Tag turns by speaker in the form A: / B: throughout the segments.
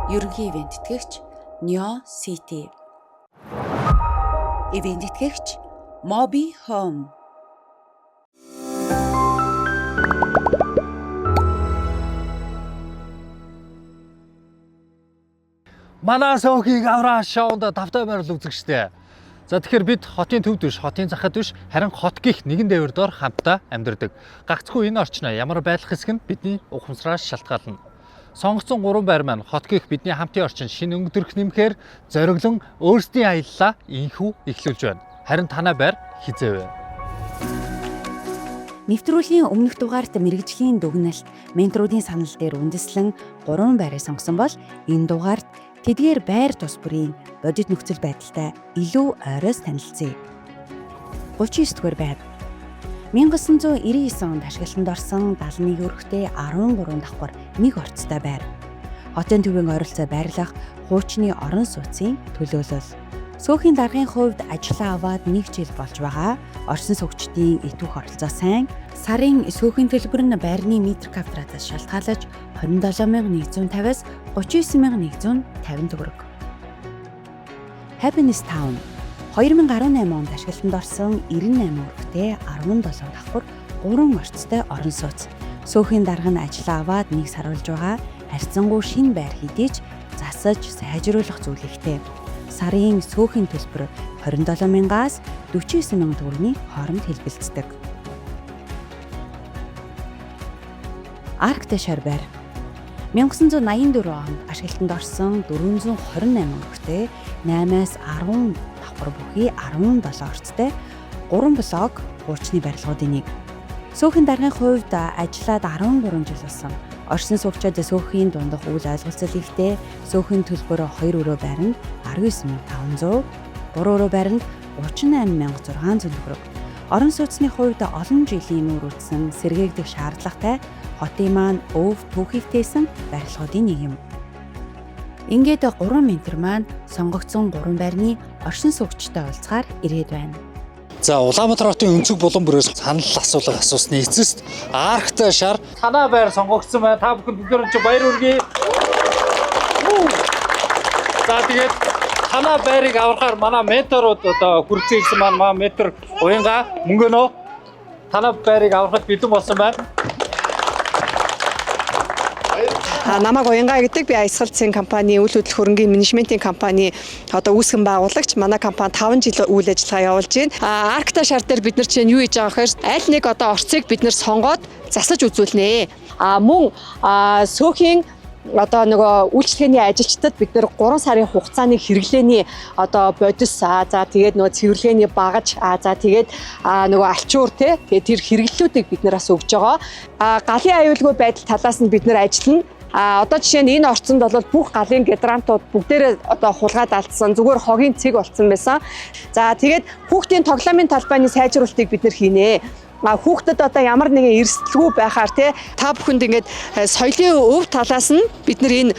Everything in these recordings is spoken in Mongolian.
A: Ерөнхий ивээн тэтгэгч Neo City. Ивээн тэтгэгч Mobi Home.
B: Манай сөнхийг авраа шоунд тавтай байрлал үзэгчтэй. За тэгэхээр бид хотын төвд биш, хотын захад биш, харин хот гих нэгэн дээвэр дор хамтдаа амьдардаг. Гагцхүү энэ орчноо ямар байлах хэсэг нь бидний ухамсараас шалтгаална. Сонгоцсон гурван байр маань хот гих бидний хамтын орчин шинэ өнгө төрх нэмэхээр зориглон өөрсдийн аяллаа инхүү эхлүүлж байна. Харин танай байр хизээ вэ?
A: Нэвтрүүлгийн өмнөх дугаарт мэрэгжлийн дүгнэлт, менторуудын санал дээр үндэслэн гурван байрыг сонгосон бол энэ дугаарт тэдгээр байр тус бүрийн бодит нөхцөл байдалтай илүү ойроос танилцъя. 39 дугаар байр 1999 онд ашиглалтанд орсон 71 өрхтэй 13 давхар нэг орцтой байр. Хотын төвийн ойролцоо байрлах хуучны орон сууцын төлөөлөл. Сүүхийн даргын хувьд ажлаа аваад нэг жил болж байгаа. Орсон суугчдын идэвх оролцоо сайн. Сарын сүүхийн төлбөр нь байрны метр квадратаас шалтгаалж 27150-аас 39150 төгрөг. Happiness Town 2018 онд ашиглалтанд орсон 98 өрхтэй 17 давхар 3 орцтой орон сууц. Сүүхийн дарга нь ажлаа аваад нэг сар болж байгаа. Харьцангуй шинэ байр хэдий ч засаж сайжруулах зүйл ихтэй. Сарын сүүхийн төлбөр 27 мянгаас 49 мянга төгрөгийн хооронд хэлбэлцдэг. Арктай шар байр 1984 онд ашиглалтанд орсон 428 өрхтэй 8-аас 10 давхар бүхий 17 орцтой 3 блок хуучны барилгуудын нэг. Сүүхийн даргын хувьд ажиллаад 13 жил болсон. Орчин суугчид сүүхийн дундах үйл ойлголцол ихтэй сүүхийн төлбөр 2 өрөө байранд 19500, 3 өрөө байранд 38600 төгрөг. Орон сууцны хувьд олон жилийн нүүр үзсэн сэргээгдэх шаардлагатай хотын маань өв түүхийвтэйсэн барилгуудын нэг юм. Ингээд 3 ментор маань сонгогдсон 3 байрны оршин суугчтай уулзгаар ирээд байна.
B: За, Улаанбаатар хотын өнцөг булан бүрээс санал асуулга асуусны эцэст Арктай шар танаа байр сонгогдсон байна. Та бүхэнд бүгдээр нь баяр хүргэе. За, тэгээд танаа байрыг аврахаар манай менторууд одоо хүрэлцэн ирсэн маань маа ментор Уянга мөнгөнөө танаа байрыг аврахад бэлэн болсон байна.
C: Намайг Уянга гэдэг. Би Аясгал цэн компани үйл хөдлөх хөрөнгийн менежментийн компани одоо үүсгэн байгуулагч. Манай компани 5 жил үйл ажиллагаа явуулж байна. Аркта шар дээр бид нар чинь юу хийж байгаа гэхээр аль нэг одоо орцыг бид нар сонгоод засаж үзүүлнэ. Мөн сөөхийн одоо нөгөө үйлчлэгээний ажилчдад бид нэр 3 сарын хугацааны хэрэглээний одоо бодис за тэгээд нөгөө цэвэрлэгээний багаж за тэгээд нөгөө альчуур те тэгээд тэр хэрэглэлүүдийг бид нар бас өгж байгаа. Галын аюулгүй байдал талаас нь бид нар ажиллана. Одоо жишээ нь энэ орцонд бол бүх галын гидрантууд бүгдээрээ одоо хулгайд алдсан. Зүгээр хогийн цэг болцсон байсан. За, тэгээд хүүхдийн тоглоомын талбайны сайжруулалтыг бид нар хийнэ. Хүүхдэд одоо ямар нэгэн эрсдэлгүй байхаар те та бүхэнд ингээд соёлын өв талаас нь бид нар энэ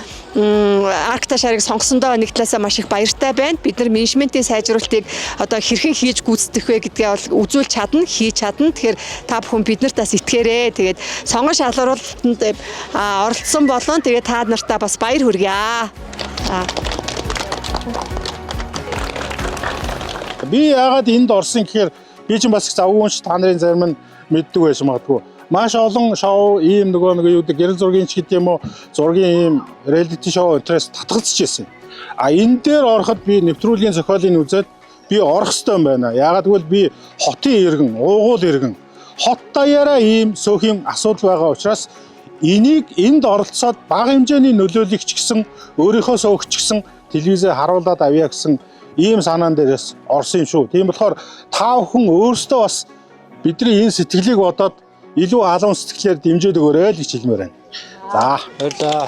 C: Аркта шарыг сонгосондоо нэг талаасаа маш их баяртай байна. Бид нар менежментийн сайжруулалтыг одоо хэрхэн хийж гүйцэтгэх вэ гэдгээ бол үзүүлж чадна, хийж чадна. Тэгэхээр та бүхэн бид нарт бас итгээрэй. Тэгээд сонгон шалруулалтанд оролцсон болон тэгээд та нартаа бас баяр хүргье. За.
D: Би яагаад энд орсон гэхээр би чинь бас их завгүй юм чи та нарын зарим нь мэддэг байсан магадгүй. Маш олон шоу ийм нөгөө нэг юу гэдэг гэрэл зургийн ч гэдэг юм уу зургийн ийм реалити шоу интерес татгалзаж байсан. А энэ дээр ороход би нэвтрүүлгийн зохиолыг үзээд би орох ёстой юм байна. Яагаад гэвэл би хотын иргэн, уугуул иргэн хот даяараа ийм сөхийн асуудал байгаа учраас энийг энд оролцоод бага хэмжээний нөлөөлөх ч гэсэн өөрийнхөө сөөгч гэсэн телевизээр харуулад авъя гэсэн ийм санаан дээрээс орсон юм шүү. Тийм болохоор та бүхэн өөрсдөө бас бидний энэ сэтгэлийг бодоод илүү халуун сэтгэлээр дэмжиж өгөөрэй л гэж хэлмээр байна. За.
B: Баярлалаа.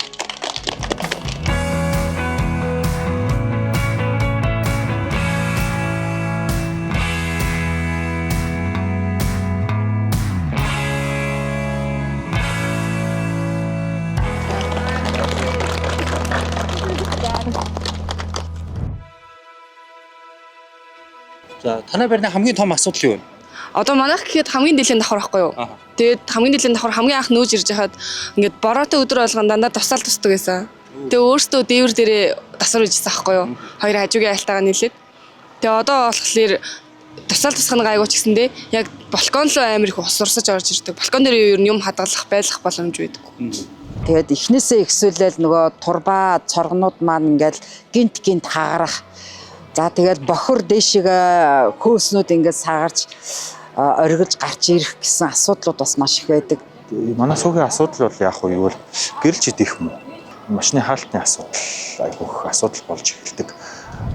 B: За, танай байрны хамгийн том асуудал юу вэ?
E: Одоо манайх гэхэд хамгийн дэлхийн давхар байхгүй юу?
B: Аха.
E: Тэгээд хамгийн дэлхийн давхар хамгийн анх нөөж ирж хахад ингээд бороотой өдөр болгон дандаа тусаал тусдаг байсан. Тэгээ өөртөө дээвэр дээрээ дасвар хийжсэн аахгүй юу? Хоёр хажуугийн айлтайгаа нийлээд. Тэгээ одоо болохоор тусаал тусах нь гайгүй ч гэсэндээ яг балкон руу амар их ус урсаж орж ирдэг. Балкон дээр ер нь юм хадгалах байлгах боломж байдаг.
F: Тэгээд эхнээсээ ихсүүлэл нөгөө турбаа цоргонууд маань ингээл гинт гинт хагарах. За тэгээд бохор дээшээ хөөснүүд ингээд сагарч оргиж гарч ирэх гэсэн асуудлууд бас маш их байдаг.
G: Манай суугийн асуудал бол яг уу юу бол гэрэлж идэх юм уу? Машины хаалтны асуудал айгүй их асуудал болж эхэлдэг.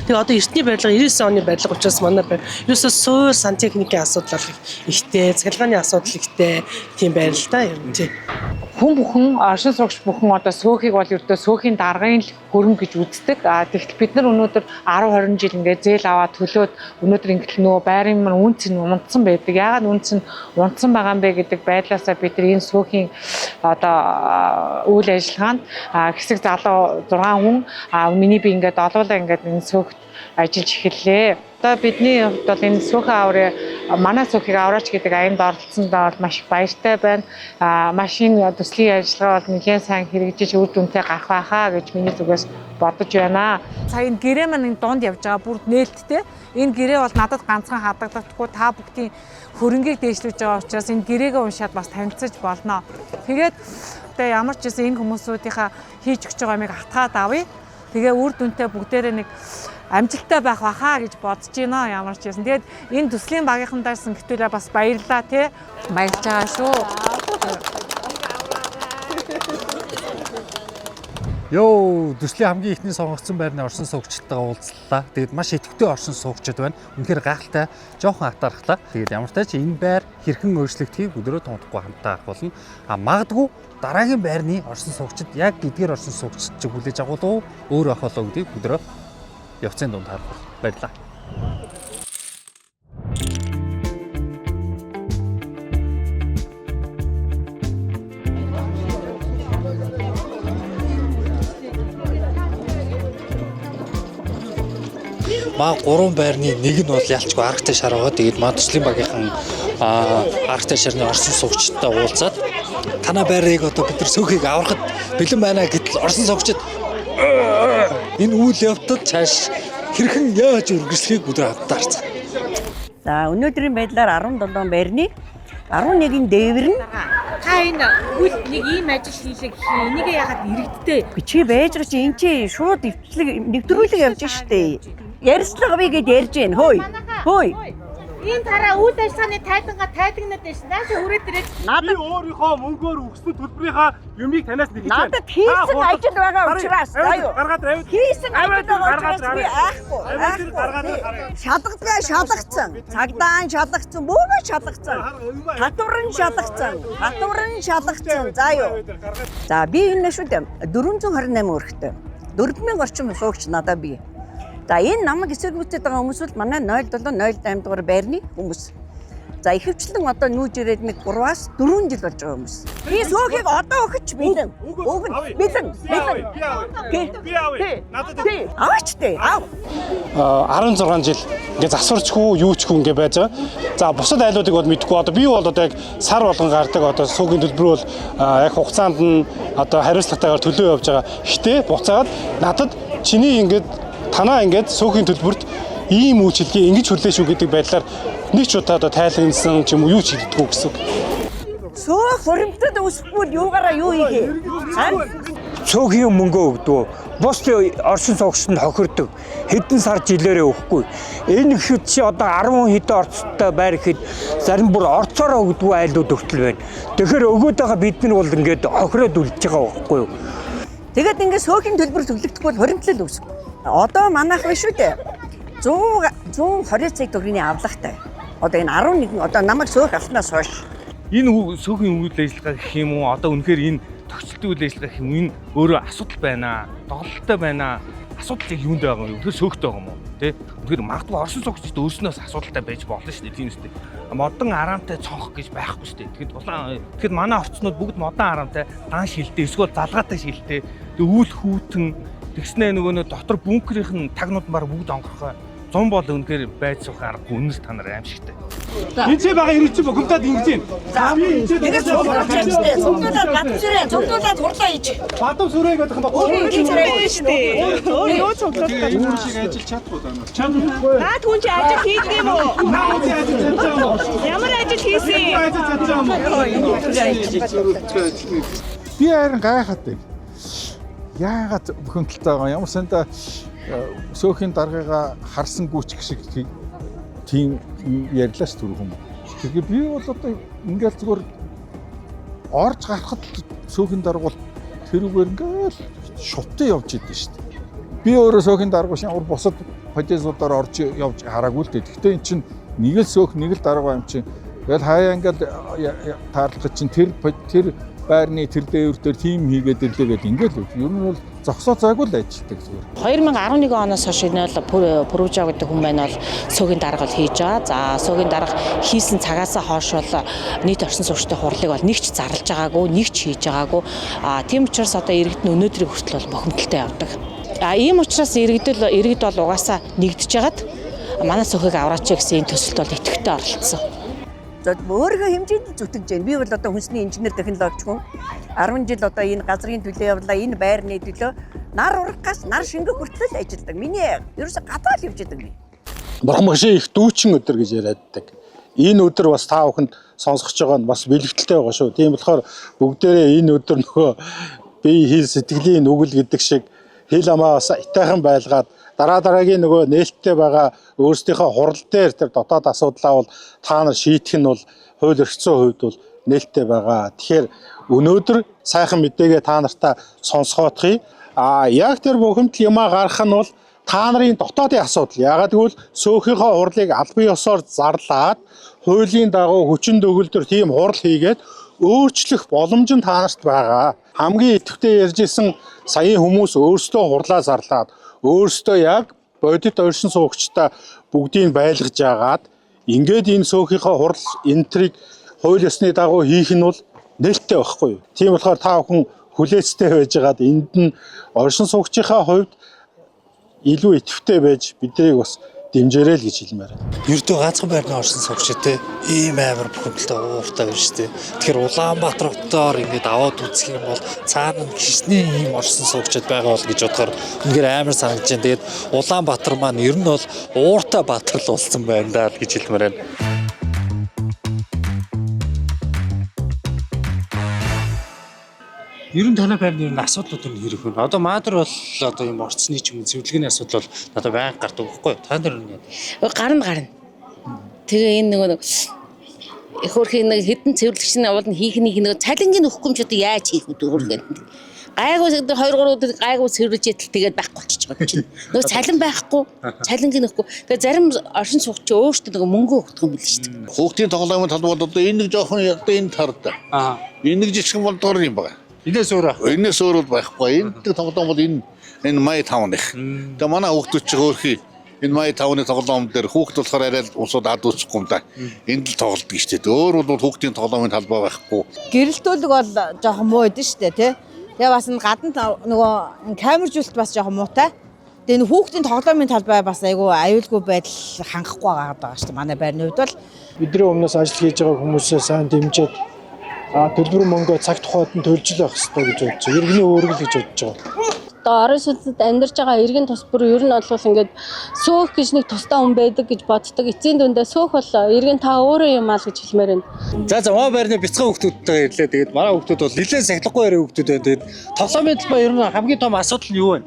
H: Тэгээ одоо эртний барилга 99 оны барилга учраас манай байр ерөөсөө суур сантехникийн асуудал бол ихтэй, цахилгааны асуудал ихтэй тийм байр л да ер нь тий.
I: Хүн бүхэн оршин суугч бүхэн одоо сөөхийг бол ердөө сөхийн даргын л хөрөнгө гэж үздэг. А тэгтэл бид нар өнөөдөр 10 20 жил ингээд зээл аваад төлөөд өнөөдөр ингээд нөгөө байрын маань үнц нь унтсан байдаг. Яагаад үнц нь унтсан байгаа юм бэ гэдэг байдлаасаа бид нар энэ сөхийн одоо үйл ажиллагаанд хэсэг залуу 6 хүн миний би ингээд олуулаа ингээд энэ сөөхт ажиллаж эхэллээ. Одоо бидний хувьд бол энэ сөөхөн аврын манай сөөхийг авраач гэдэг аянд оролцсондоо бол маш их баяртай байна. Маш энэ төслийн ажиллагаа бол нэлээд сайн хэрэгжиж үр дүнтэй гарах байхаа гэж миний зүгээс бодож байна.
J: Сая энэ гэрээ маань энэ дунд явж байгаа бүр нээлттэй. Энэ гэрээ бол надад ганцхан хадгалагдахгүй та бүгдийн хөрөнгийг дээшлүүлж байгаа учраас энэ гэрээгээ уншаад бас танилцаж болно. Тэгээд одоо ямар ч гэсэн энэ хүмүүсүүдийнхаа хийж өгч байгаа юмыг атгаад авъя. Тэгээ үр дүнтэй бүгдээрээ нэг амжилттай байх баха гэж бодож байна ямар ч байсан. Тэгээд энэ төслийн багийнхандаа сэнгэлтүүлээ бас баярлалаа тий.
I: Баярлж байгаа шүү.
B: Йоо, төслийн хамгийн ихний сонгогдсон байрны оршин суугчдтайгаа уулзлаа. Тэгээд маш идэвхтэй оршин суугчид байна. Үнэхээр гайхалтай, жоохон атаархлаа. Тэгээд ямар ч тач энэ байр хэрхэн өөрчлөгдөхийг өдрөө тунхдахгүй хамтдаа харах болно. А магадгүй дараагийн байрны оршин суугчид яг эдгээр оршин суугчид чиг хүлээж авах уу, өөр авах болов гэдгийг өдрөө явцын дунд харах болно. Баярлалаа. Маа гурван байрны нэг нь бол ялчгүй аргатай шар байгаа. Тэгээд маа төслийн багийнхан аргатай шарны орсон суугчдтай уулзаад танаа байрыг одоо бид нар сөөхийг аврахад бэлэн байна гэтэл орсон суугчид энэ үйл явдал цааш хэрхэн яаж үргэлжлэхийг өдөр хамтдаа харцгаая.
K: За өнөөдрийн байдлаар 17 байрны 11-ийн дээвэр нь
J: Та энэ үйл нэг ийм ажил хийлээ гэх юм. Энийг яагаад иргэдтэй
K: чи байж байгаа чи энэ чи шууд нэвтрүүлэг нэвтрүүлэг явж штэ. Ярьцлага би гэд ярьж гин. Хөөе. Хөөе.
J: Энэ тараа үйл ажиллагааны тайлангаа тайлагнаад байна шин. Нааша хүрээд ирээд
K: Надад
D: өөрийнхөө мөнгөөр өгсөн төлбөрийнхаа юмыг танаас нэгж
K: надад хийсэн ажил байгаа учраас заа юу.
D: Гаргаад аваад
K: Хийсэн ажил байгаа учраас би айхгүй. Шалгадгаа шалгацсан. Цагдаа нь шалгацсан, бөөгөө шалгацсан. Татвар нь шалгацсан. Татвар нь шалгацсан. За юу. За би энэ шүү дээ 428 өрхтөө. 4000 орчим суугч надаа би. За энэ намайг эсэргүүцээд байгаа хүмүүс бол манай 0708 дугаар байрны хүмүүс. За ихэвчлэн одоо нүүж ирээд нэг 3-аас 4 жил болж байгаа хүмүүс. Би сөөхийг одоо өгч бэлэн. Өгнө. Бэлэн. Бэлэн.
D: Би авъя. Надад
K: Тий. Аваач тээ. Ав.
D: 16 жил ингээ засварчгүй юу чгүй ингээ байж байгаа. За бусад айлуудыг бол мэдэхгүй. Одоо би бол одоо яг сар болгон гардаг одоо сүүгийн төлбөр бол яг хугацаанд нь одоо хариуцлагатайгаар төлөө явж байгаа. Гэтэ буцаагаад надад чиний ингээд танаа ингээд сүүгийн төлбөрт ийм үйлчилгээ ингэж хүлээ шүү гэдэг байдлаар нэг ч удаа одоо тайлгнасан ч юм уу юу ч хийдэггүй гэсэн үг.
K: Сөөх хуримтад өсөхгүй бол юугаараа юу хийх юм?
L: Цөөхөн мөнгө өгдөг. Бус оршин суугчид нь хохирдог. Хэдэн сар жилээрээ өгөхгүй. Энэ ихэд чи одоо 10 хэдэн орцтой байр ихэд зарим бүр орцоороо өгдөг айлууд хүртэл байна. Тэгэхээр өгөөд байгаа бид нар бол ингээд хохироод үлдэж байгаа байхгүй юу?
K: Тэгээд ингээд сөөхийн төлбөр төлөгдөхгүй бол хуримтлал үүсэхгүй. Одоо манайх биш үү дээ. 100 120 цаг төгрөгийн авлагатай. Одоо энэ 11 одоо намайг сөөх авснаас хойш
M: Энэ сөөхний үйл ажиллагаа гэх юм уу одоо үнэхээр энэ тогтцолтын үйл ажиллагаа гэх юм уу энэ өөрөө асуудал байна. Доголдолтой байна. Асуудал яг юунд байгаа юм? Үнэхээр сөөхтэй байгаа юм уу? Тэ? Үнэхээр магадгүй оршин суугчид өөрснөөс асуудалтай байж болно шүү дээ. Тийм үстэй. Модон араамтай цонх гэж байхгүй шүү дээ. Тэгэхэд улаан тэгэхэд манай орцнууд бүгд модон араамтай дан шилтэй эсвэл залгаатай шилтэй. Тэг үйл хүүтэн тэгснээ нөгөө нөө дотор бункерийнх нь тагнууд бар бүгд онгорхой. Зун бол үнэхээр байж суух аргагүй үнэс та нар аимшигтай.
N: Энд ч байгаа ирэх чи бухимдаад ингэж юм. Би энэ
K: Тэгээд цуглуулж чадтай. Цуглуулад бадам сүрээ, цуглуулад хурлаа хийж.
N: Бадам сүрээ гэдэг юм ба.
K: Өөр хийж шүү дээ.
O: Өөр юу цуглуулах гэж
D: Өөр шиг ажил чадахгүй даа. Чадахгүй.
O: Наад хүн чи ажил хийдэг юм уу?
N: Наад хүн ажил чадж байгаа юм уу?
O: Ямар ажил хийсэн?
N: Ажил чадж байгаа юм уу?
P: Би харин гайхаад байна. Яагаад бухимдалтай байгаа юм? Ямар санда сөөхийн даргыгаа харсангүй ч гэх шиг тийм ярьлаа ш түрүү хүмүүс. Тэгээ би бол одоо ингээл зүгээр орж гарахад сөөхийн дарга бол тэрүүгээр ингээл шувтан явж идэв шүү дээ. Би өөрөө сөөхийн дарга биш ямар бусад подъездуудаар орж явж хараагүй л дээ. Гэхдээ эн чинь нэг л сөөх нэг л дарга юм чинь. Тэгэл хаяа ингээл таарлах чинь тэр тэр байрны тэр дээвэр дээр тим хийгээд ирлээ гэдэг ингээл ер нь бол зогсоо зайгүй л ажилладаг зүгээр.
Q: 2011 оноос хойш энэ бол Пүрүжа гэдэг хүн маань бол сөөгийн дарга бол хийж байгаа. За сөөгийн дарга хийсэн цагаасаа хойш бол нийт орчин суугчдын хурлыг бол нэг ч зарлж байгаагүй, нэг ч хийж байгаагүй. А тийм учраас одоо иргэд нь өнөөдрийг хүртэл бол бохимдолтой явдаг. А ийм учраас иргэд бол угаасаа нэгдэж хагаад манай сөхийг авраач гэсэн энэ төсөлд бол идэвхтэй оролцсон.
K: За өөрийнхөө хэмжээнд зүтгэж байна. Би бол одоо хүнсний инженер технологич хүн. 10 жил одоо энэ газрын төлөө явлаа, энэ байрны төлөө нар ургахаас нар шингэх хүртэл ажилладаг. Миний ерөөсө гадаа л явж идэг би.
D: Бурхан багшийн их дүүчин өдөр гэж яриаддаг. Энэ өдөр бас та бүхэнд сонсгож байгаа нь бас бэлэгдэлтэй байгаа шүү. Тийм болохоор бүгдээрээ энэ өдөр нөгөө бие хэл сэтгэлийн нүгэл гэдэг шиг хэл амаа бас итайхан байлгаад дараа дараагийн нөгөө нээлттэй байгаа өөрсдийнхөө хурал дээр тэр дотоод асуудлаа бол та нар шийдэх нь бол хууль эрх зүйн хувьд бол нээлттэй байгаа. Тэгэхээр өнөөдөр сайхан мэдээгээ та нартаа сонсгоодохъё. А яг тэр бухимдал юмаа гаргах нь бол та нарын дотоодын асуудал. Яагаад гэвэл сөөхийнхөө хурлыг албан ёсоор зарлаад хуулийн дагуу хүчин төгөлдөр тийм хурал хийгээд өөрчлөх боломж нь та нарт байгаа. Хамгийн идэвхтэй ярьж исэн саяын хүмүүс өөрсдөө хурлаа зарлаад өөрсдөө яг бодит оршин суугчдаа бүгдийг байлгаж агаад ингээд энэ сөөхийнхөө хурал энтрийг хууль ёсны дагуу хийх нь бол нээлттэй байхгүй юу. Тийм болохоор та бүхэн хүлээцтэй байжгаад энд нь оршин суугчийнхаа хувьд илүү идэвхтэй байж биднийг бас дэмжээрэй л гэж хэлмээр байна.
R: Ердөө ганцхан байрны оршин суугчтай ийм амар бухимдалтай ууртай байна шүү дээ. Тэгэхээр Улаанбаатар хотоор ингээд аваад үзэх юм бол цаана нь хичнээн ийм оршин суугчид байгаа бол гэж бодохоор үнэхээр амар санагдаж байна. Тэгээд Улаанбаатар маань ер нь бол ууртай баатар л болсон байна даа л гэж хэлмээр байна.
B: Ер нь танай байрны ер нь асуудлууд нь хэрэг вэ? Одоо мадар бол одоо юм орцны ч юм уу цэвэрлэгээний асуудал бол надад байнга гардаг байхгүй юу? Та нар нь яа?
Q: Гарна гарна. Тэгээ энэ нөгөө нэг их хөрхийн нэг хідэн цэвэрлэгч нь уул нь хийх нэг нөгөө цалингийн өгөхгүй юм чи одоо яаж хийх вэ хөрхөн. Гайгүй 2 3 өдөр гайгүй цэвэрлэж ятал тэгээд байхгүй болчих байгаа юм чинь. Нөгөө цалин байхгүй, цалингийн өгөхгүй. Тэгээ зарим оршин суугч өөртөө нөгөө мөнгө өгдөг юм билээ шүү дээ.
S: Хүүхдийн тоглоомын талбай бол одоо энэ нэг жоохон одоо энэ тарда.
B: Аа.
S: Энэ нэг жижигхэн болдгоор юм байна.
B: Энээс өөр ах.
S: Энээс өөр бол байхгүй. Энэ нэг тоглоом бол энэ энэ мая 5-ных. Тэгээ манай хүүхдүүд ч өөрхий энэ мая 5-ны тоглоом дээр хүүхд болохоор арай л усууд ад үүсэхгүй юм да. Энд л тоглодог шүү дээ. Өөр бол хүүхдийн тоглоомын талбай байхгүй.
T: Гэрэлтүүлэг бол жоохон муу идэв шүү дээ, тий. Тэгээ бас энэ гадна нөгөө камержуулалт бас жоохон муутай. Тэгээ энэ хүүхдийн тоглоомын талбай бас айгүй аюулгүй байдал хангахгүй байгаа шүү дээ. Манай байрны хувьд бол
U: Бидний өмнөөс ажил хийж байгаа хүмүүсээ сайн дэмжиж төлбөр мөнгөө цаг тухайд нь төлж л байх хэрэгтэй гэж бодож байгаа. Иргэний үүрэг л гэж бодож байгаа.
V: Одоо орон сууцнд амьдарч байгаа иргэн тус бүр ер нь бол ингээд сөөх гэж нэг тусдаа хүн байдаг гэж боддог. Эцсийн дүндээ сөөх бол иргэн та өөрөө юм аа л гэж хэлмээр байна.
B: За за маа байрны бяцхан хүүхдүүдтэйгээ ирлээ. Тэгээд манай хүүхдүүд бол нэлээд сахилахгүй яриа хүүхдүүд байна. Тэгээд тоглоомын талбай ер нь хамгийн том асуудал нь юу вэ?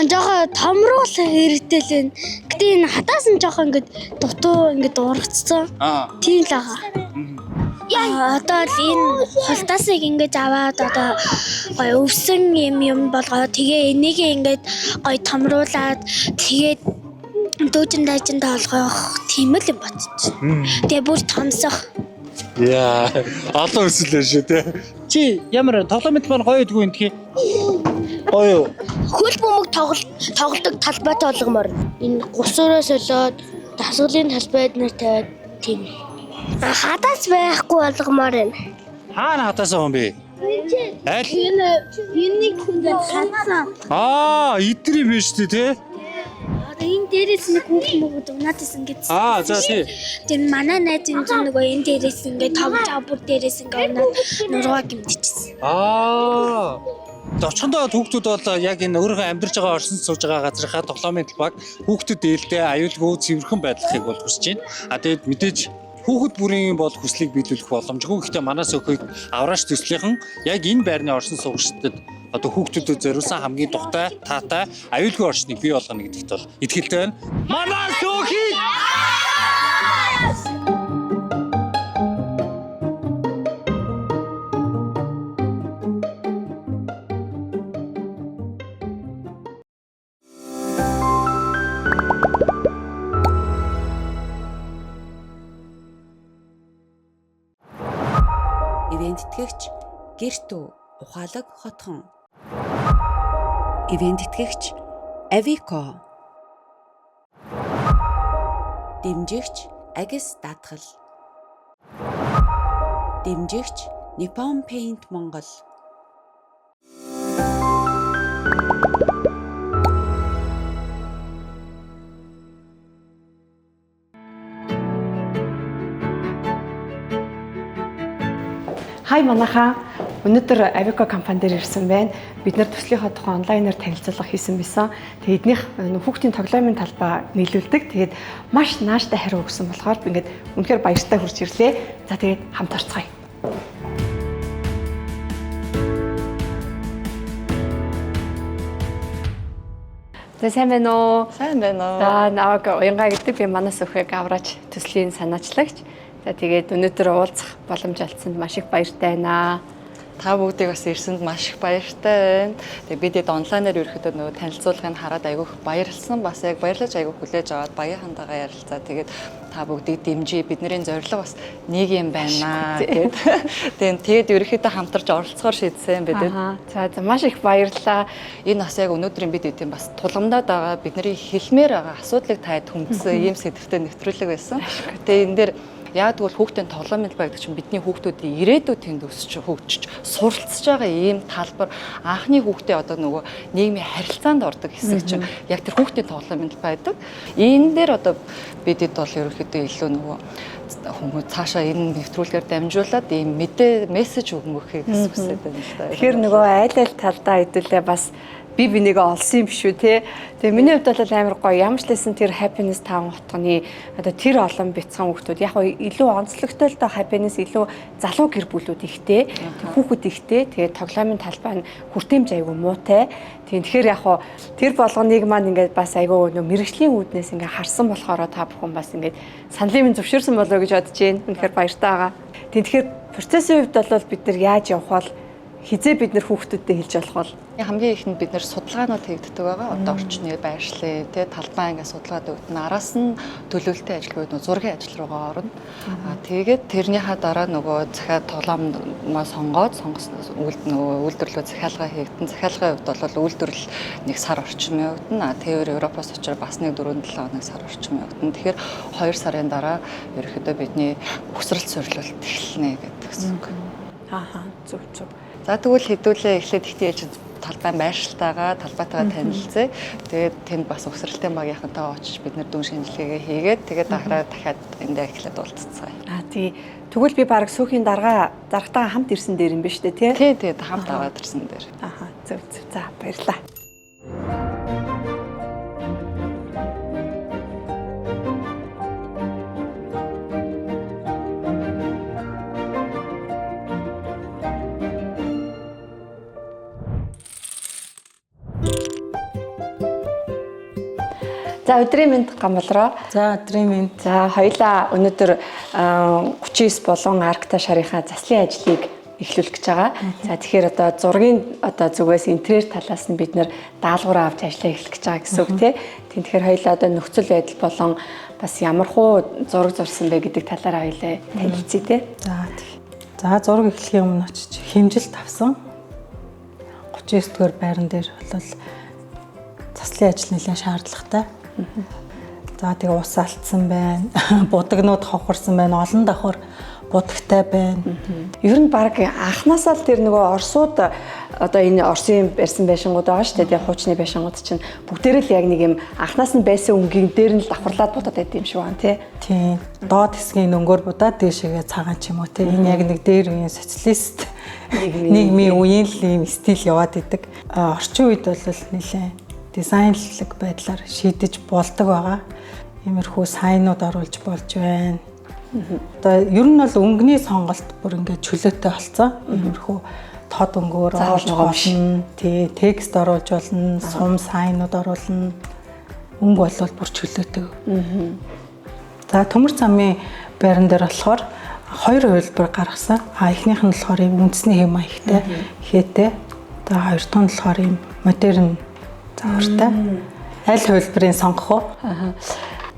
W: Жохоо томруул хэрэгтэй л байна. Гэтэ энэ хатаас нь жоохоо ингээд дутуу ингээд ургацсан.
B: Аа.
W: Тийм л байгаа. Одоо л энэ хултаасыг ингээд аваад одоо гоё өвсөн юм юм болгоо. Тэгээ энийг ингээд гоё томруулад тэгээд дүүжин дайжин тоолгох тийм л юм бодчих. Тэгээ бүр томсох.
B: Яа, олон өсөл байна шүү дээ. Чи ямар тоглоомын талбай гоё гэдгүй юм тхий? Гоё юу?
W: Хөл бөмбөг тоглодог талбай тоолгомор. Энэ гусураа солиод дасгалын талбайд нэр тавиад тийм. Хадаас байхгүй болгомоор байна.
B: Хаана хатаасан юм бэ? Аль?
W: Энэ энийг ингээд хатсан.
B: Аа, идрий биш үү те?
W: Одоо энд дээрээс нэг хүүхд мөгд унаад исэн гэж.
B: Аа, за тий.
W: Тэр манай найз энэ зүүн нөгөө энэ дээрээс ингээд тоглож байгаа бүр дээрээс ингээд унаад нуруугаа гимтчихсэн.
B: Аа. Очхондоо хүүхдүүд бол яг энэ өөрийнхөө амьдарч байгаа оршин сууж байгаа газрынхаа тоглоомын талбайг хүүхдүүд ээлтэй аюулгүй цэвэрхэн байдлахыг бол хүсэж байна. А тэгээд мэдээж хүүхэд бүрийн бол хүслийг биелүүлэх боломжгүй. Гэхдээ манай сөхийг аврааш төслийнхэн яг энэ байрны оршин суугчдад одоо хүүхдүүдэд зориулсан хамгийн тухтай, таатай, аюулгүй орчныг бий болгоно гэдэгт бол итгэлтэй байна. Манай сөхийг
A: Ивент тэтгэгч Гэртүү ухаалаг хотхон. Ивент тэтгэгч Авико. Дэмжигч Агис Даатгал. Дэмжигч Nippon Paint Монгол.
C: Хай манайхаа өнөөдөр Avico компани дээр ирсэн байна. Бид нар төслийнхаа тухай онлайнаар танилцуулга хийсэн байсан. Тэгээд эднийх хүүхдийн тоглоомын талбай нийлүүлдэг. Тэгээд маш нааштай хариу өгсөн болохоор би ингээд үнэхээр баяртай хурж ирлээ. За тэгээд хамт орцгоё. За сайн байна уу?
E: Сайн байна уу?
C: За намайг Уянга гэдэг, би манай Сөхөг авраач төслийн санаачлагч. За тэгээд өнөөдөр уулзах боломж олдсонд маш их баяртай байна.
E: Та бүгдийг бас ирсэнд маш их баяртай байна. Тэгээ бид хэд онлайнаар ерөөхдөө нөгөө танилцуулгыг хараад айгүйх баярлсан. Бас яг баярлаж айгүйх хүлээж аваад баян хандагаа ярилцаа. Тэгээд та бүгдийг дэмжиж бидний зорилго бас нэг юм байна гэд. Тэгээд ерөөхдөө хамтарч оролцохоор шийдсэн бид.
C: За за маш их баярлалаа.
E: Энэ бас яг өнөөдрийн бид эдийн бас тулгамдаад байгаа бидний хэлмээр байгаа асуудлыг таад хүндсэн ийм сэдвтэй нэвтрүүлэг байсан. Тэгээ энэ дээр яг тэгвэл хүүхдийн тоглоомын талбай гэдэг чинь бидний хүүхдүүдийн ирээдүйд тэнд өсч хөгжиж суралцж байгаа ийм талбар, анхны хүүхдээ одоо нөгөө нийгмийн харилцаанд ордог хэсэг чинь яг тэр хүүхдийн тоглоомын талбай байдаг. Энэ дээр одоо бидэд бол ерөнхийдөө илүү нөгөө хүмүүс цаашаа энэ нэвтрүүлгээр дамжуулаад ийм мэдээ мессеж өгмөхийг хүсэж байна л да.
C: Тэгэхээр нөгөө айл айл талдаа хэдүүлээ бас би бинийгээ олсон юм биш үү те. Тэгээ миний хувьд бол амар гоё. Ямар ч лсэн тэр Happiness Town хотгоны одоо тэр олон бяцхан хүүхдүүд яг гоо илүү онцлогтой л доо Happiness илүү залуу гэр бүлүүд ихтэй. Хүүхэд ихтэй. Тэгээ тоглоомын талбай нь хүртээмж айгүй муутай. Тийм тэгэхээр яг гоо тэр болгоныг маань ингээд бас айгүй нөө мэрэгжлийн үүднээс ингээд харсан болохоор та бүхэн бас ингээд саналын минь зөвшөөрсөн болоо гэж бодож байна. Үнэхээр баяртай байгаа. Тийм тэгэхээр процессын хувьд бол бид нар яаж явах бол хизээ бид нар хүүхдүүдтэй хэлж болох бол
E: хамгийн ихэнд бид нэр судалгаанууд хийгддэг байгаа. Одоо орчны байршлын тий талбай ингээд судалгаад өгдөн. Араас нь төлөвлөлтийн ажил буюу зургийн ажил руугаа орно. Аа тэгээд тэрнийхаа дараа нөгөө захиа тоглоомоо сонгоод сонгосноос нөгөө үйлдвэрлэлөө захиалга хийгдэн. Захиалгын хувьд бол үйлдвэрлэл нэг сар орчим явагдана. Аа тэр Европоос очир бас нэг 4-7 хоног сар орчим явагдана. Тэгэхээр 2 сарын дараа ерөнхийдөө бидний өсрэлт суйрлуулалт эхэлнэ гэдэг гэсэн үг.
C: Ааха зөв зөв.
E: За тэгвэл хэдүүлээ эхлээд ихтэй ээлж талбай байршилтайгаа талбайтайгаа танилцъя. Тэгээд тэнд бас өсрэлтийн багийнхантайгаа очиж бид нэр дүн шинжилгээгээ хийгээд тэгээд дахраа дахиад эндээ эхлээд уулзцгаая.
C: Аа тий. Тэгвэл би баг сүүхийн дарга даргатайгаа хамт ирсэн дээр юм биш үү те?
E: Тий, тий хамт аваад ирсэн дээр.
C: Ааха зөв зөв. За баярлалаа. За өдрийн мэнд Гамбалроо.
X: За өдрийн мэнд.
C: За хоёлаа өнөөдөр 39 болон Аркта шарынхаа заслын ажлыг эхлүүлэх гэж байгаа. За тэгэхээр одоо зургийн одоо зүгээс интерьер талаас нь бид нэр даалгавраа авч ажлаа эхлэх гэж байгаа гэсэн үг тий. Тэгэхээр хоёлаа одоо нөхцөл байдал болон бас ямар хуу зураг зурсан бэ гэдэг талаараа хоёлаа танилцъя тий.
X: За тий. За зураг эхлэхийн өмнө очиж хэмжилт авсан. 39 дугаар байран дээр бол заслын ажил нэлээд шаардлагатай. За тэгээ ус алдсан байна. Будагнууд хавхарсан байна. Олон давхар Будагтай байна.
C: Ер нь баг анханасаа л тэр нөгөө Оросууд одоо энэ Оросын барьсан байшингууд байгаа шүү дээ. Тэгээ хуучны байшингууд чинь бүгдээрээ л яг нэг юм анханаас нь байсан өнгийн дээр нь л давхарлаад будаад байд юм шиг байна тий.
X: Тийм. Доод хэсгийн өнгөөр будаад дээшээгээ цагаан ч юм уу тий. Энэ яг нэг дээр үеийн социалист нийгмийн үеийн л ийм стил яваад идэг. Орчин үед бол нэлээд дизайнлаг байдлаар шийдэж болдог байгаа. Иймэрхүү сайнууд оруулж болж байна. Одоо ер нь бол өнгөний сонголт бүр ингээд чөлөөтэй болсон. Иймэрхүү тод өнгөөр оруулж болно. Тий, текст оруулж болно, сум сайнууд оруулна. Өнгө бол бүр чөлөөтэй. За төмөр замын байран дээр болохоор хоёр хувилбар гаргасан. А эхнийх нь болохоор ийм үндэсний хэм маягтай хээтэй. За хоёр дахь нь болохоор ийм модерн загвартай. Аль хувилбарыг сонгох уу?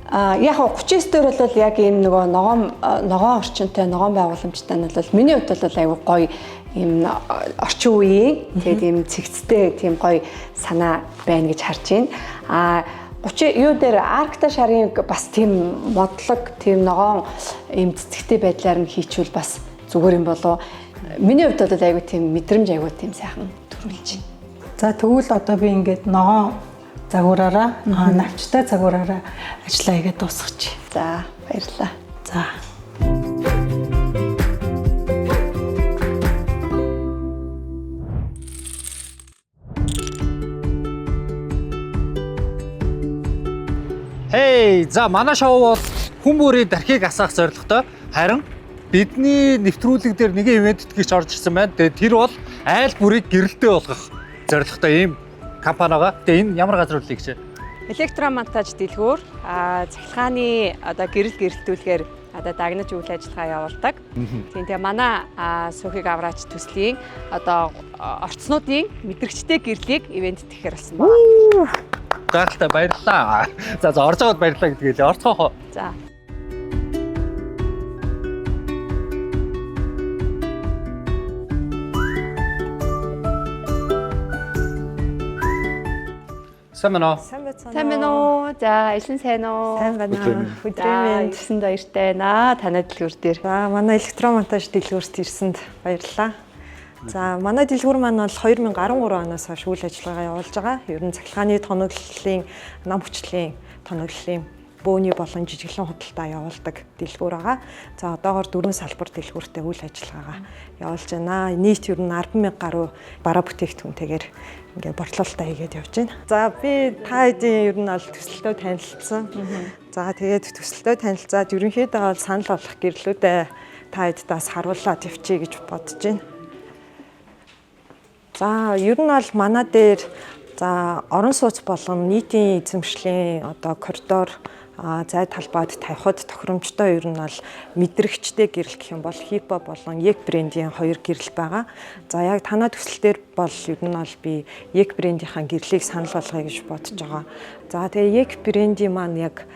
C: А яг 39 дээр бол яг ийм нөгөө ногоон орчинтой, ногоон байгууламжтай нь бол миний хувьд бол айгүй гоё ийм орчин үеийн тэгээд ийм цэгцтэй тийм гоё санаа байна гэж харж байна. А 30 юу дээр Аркта шарын бас тийм модлог, тийм ногоон ийм цэцэгтэй байдлаар нь хийчүүл бас зүгээр юм болов. Миний хувьд бол айгүй тийм мэдрэмж айгүй тийм сайхан төрүүлж байна.
X: За тэгвэл одоо би ингээд ногоон загвараараа, навчтай загвараараа ажиллаа хийгээд дуусгачих.
C: За баярлалаа.
X: За.
B: Хей, за манай шоу бол хүн бүрийн дархийг асаах зорилготой. Харин бидний нэвтрүүлэг дээр нэгэн ивент тэтгэгч орж ирсэн байна. Тэгээ тэр бол айл бүрийг гэрэлтэй болгох зорилготой ийм компани байгаа. Тэгээ энэ ямар газар үлээ гэж?
C: Электромонтаж дэлгүүр, цахилгааны одоо гэрэл гэрэлтүүлэхээр одоо дагнаж үйл ажиллагаа явуулдаг. Тийм тэгээ манай Сөхийг авраач төслийн одоо орцнуудын мэдрэгчтэй гэрлийг ивент тэтгэхээр болсон байна.
B: Гайхалтай баярлалаа. За за орж байгаад баярлалаа гэдгээ лээ. Орцгоохоо.
C: За.
B: Сайн байна уу?
C: Сайн байна уу? За, элсэн сайн уу?
F: Сайн байна. Өдрийн мэнд.
C: Ирсэнд баяртай байна. Танай дэлгүүр дээр.
F: За, манай электромонтаж дэлгүүрт ирсэнд баярлалаа. За, манай дэлгүүр маань бол 2013 оноос хойш үйл ажиллагаа явуулж байгаа. Ер нь цахилгааны тоноглолын, нам хүчлийн тоноглолын бөөний болон жижиглэн худалдаа явуулдаг дэлгүүр байгаа. За, одоогоор 4 салбар дэлгүүртэй үйл ажиллагаагаа явуулж байна. Нийт ер нь 10,000 гаруй бараа бүтээгдэхүүнтэйгээр ингээ борлуулалтаа хийгээд явж байна. За, би та хэдийн ер нь бол төсөлтөө танилцсан. За, тэгээд төсөлтөө танилцаад ерөнхийдөө бол санал болгох гэрлүүдээ та хэддээс харуулад явчихъя гэж бодож байна. За, ер нь бол манай дээр за орон сууц болон нийтийн эзэмшлийн одоо коридор зай талбайд тавихад тохиромжтой ер нь бол мэдрэгчтэй гэрэл гэх юм бол Хипо болон Ек брендийн хоёр гэрэл байгаа. За яг танай төсөл дээр бол ер нь бол би Ек брендийнхаа гэрлийг санал болгоё гэж бодож байгаа. За тэгээ Ек брендийн маань яг